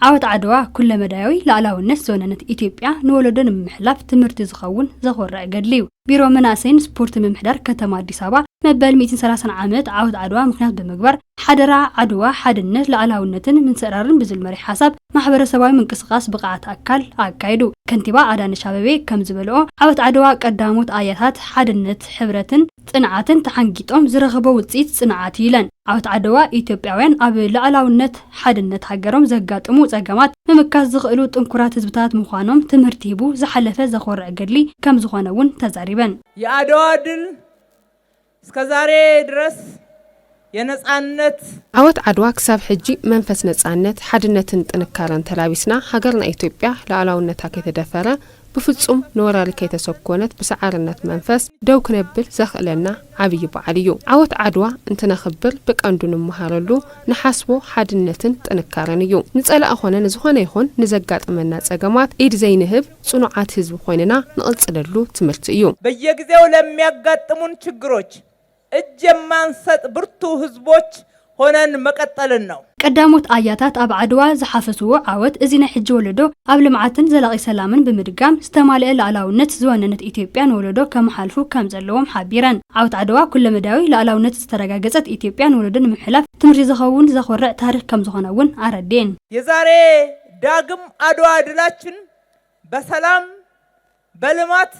ዓወት ዓድዋ ኩለመዳያዊ ልኣላውነት ዝወነነት ኢትዮጵያ ንወለዶ ንምምሕላፍ ትምህርቲ ዝኸውን ዘኾርዕ ገድሊ እዩ። ቢሮ መናእሰይን ስፖርት ምምሕዳር ከተማ ኣዲስ ኣበባ መበል ሚእትን ሰላሳን ዓመት ዓወት ዓድዋ ምኽንያት ብምግባር ሓደራ ዓድዋ ሓድነት ልኣላውነትን ምንስዕራርን ብዝብል መሪሕ ሓሳብ ማሕበረሰባዊ ምንቅስቃስ ብቕዓት ኣካል ኣካይዱ። ከንቲባ ኣዳነች ኣበቤ ከም ዝበልኦ ዓወት ዓድዋ ቀዳሞት ኣያታት ሓድነት ሕብረትን ጽንዓትን ተሓንጊጦም ዝረኸቦ ውፅኢት ጽንዓት እዩ ኢለን። ዓወት ዓድዋ ኢትዮጵያውያን ኣብ ልኣላውነት ሓድነት ሃገሮም ዘጋጥሙ ጸገማት ምምካት ዝኽእሉ ጥንኩራት ህዝብታት ምዃኖም ትምህርቲ ሂቡ ዝሓለፈ ዘኾርዕ ገድሊ ከም ዝኾነ እውን ተዛሪበን። የአድዋ ድል እስከ ዛሬ ድረስ የነጻነት ዓወት ዓድዋ ክሳብ ሕጂ መንፈስ ነጻነት፣ ሓድነትን ጥንካረን ተላቢስና ሃገርና ኢትዮጵያ ልኣላውነታ ከይተደፈረ ብፍጹም ንወራሪ ከይተሰኮነት ብሰዓርነት መንፈስ ደው ክነብል ዘኽእለና ዓብዪ በዓል እዩ። ዓወት ዓድዋ እንትነኽብር ብቀንዱ ንመሃረሉ ንሓስቦ ሓድነትን ጥንካረን እዩ። ንጸላእ ኾነ ንዝኾነ ይኹን ንዘጋጥመና ጸገማት ኢድ ዘይንህብ ጽኑዓት ህዝቢ ኮይንና ንቕጽለሉ ትምህርቲ እዩ። በየጊዜው ለሚያጋጥሙን ችግሮች እጅ የማንሰጥ ብርቱ ህዝቦች ሆነን መቀጠልን ነው። ቀዳሞት ኣያታት ኣብ ዓድዋ ዝሓፈስዎ ዓወት እዚ ናይ ሕጂ ወለዶ ኣብ ልምዓትን ዘላቒ ሰላምን ብምድጋም ዝተማልአ ልኣላውነት ዝወነነት ኢትዮጵያ ንወለዶ ከመሓልፉ ከም ዘለዎም ሓቢረን። ዓወት ዓድዋ ኩለመዳያዊ ልኣላውነት ዝተረጋገጸት ኢትዮጵያ ንወለዶ ንምሕላፍ ትምህርቲ ዝኸውን ዘኾርዕ ታሪኽ ከም ዝኾነ እውን ኣረድኤን። የዛሬ ዳግም አድዋ ድላችን በሰላም በልማት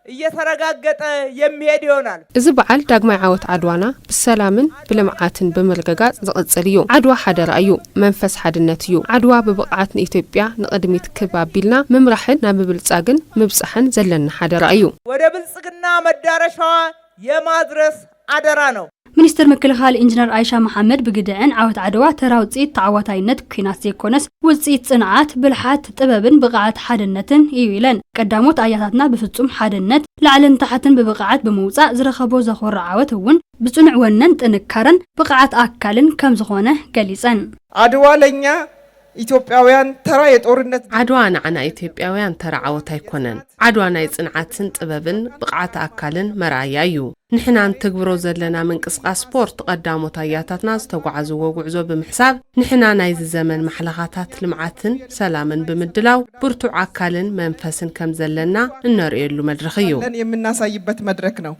እየተረጋገጠ የሚሄድ ይሆናል። እዚ በዓል ዳግማይ ዓወት ዓድዋና ብሰላምን ብልምዓትን ብምርግጋጽ ዝቕጽል እዩ። ዓድዋ ሓደራ እዩ፣ መንፈስ ሓድነት እዩ። ዓድዋ ብብቕዓት ንኢትዮጵያ ንቕድሚት ክብ ኣቢልና ምምራሕን ናብ ምብልጻግን ምብጻሕን ዘለና ሓደራ እዩ። ወደ ብልጽግና መዳረሻዋ የማድረስ አደራ ነው። ሚኒስትር ምክልኻል ኢንጂነር ኣይሻ መሓመድ ብግደአን ዓወት ዓድዋ ተራ ውፅኢት ተዓዋታይነት ኲናት ዘይኮነስ ውፅኢት ፅንዓት፣ ብልሓት፣ ጥበብን ብቕዓት ሓድነትን እዩ ኢለን። ቀዳሞት ኣያታትና ብፍፁም ሓድነት ላዕልን ታሕትን ብብቕዓት ብምውፃእ ዝረኸቦ ዘኾርዕ ዓወት እውን ብፅኑዕ ወነን ጥንካረን ብቕዓት ኣካልን ከም ዝኾነ ገሊፀን። አድዋ ለኛ ኢትዮጵያውያን ተራ የጦርነት ዓድዋ ንዓና ኢትዮጵያውያን ተራ ዓወት ኣይኮነን። ዓድዋ ናይ ጽንዓትን ጥበብን ብቕዓት ኣካልን መርኣያ እዩ። ንሕና እንትግብሮ ዘለና ምንቅስቓስ ስፖርት ቀዳሞት ኣያታትና ዝተጓዓዝዎ ጉዕዞ ብምሕሳብ ንሕና ናይዚ ዘመን ማሕለኻታት ልምዓትን ሰላምን ብምድላው ብርቱዕ ኣካልን መንፈስን ከም ዘለና እነርእየሉ መድረኽ እዩ። የምናሳይበት መድረክ ነው።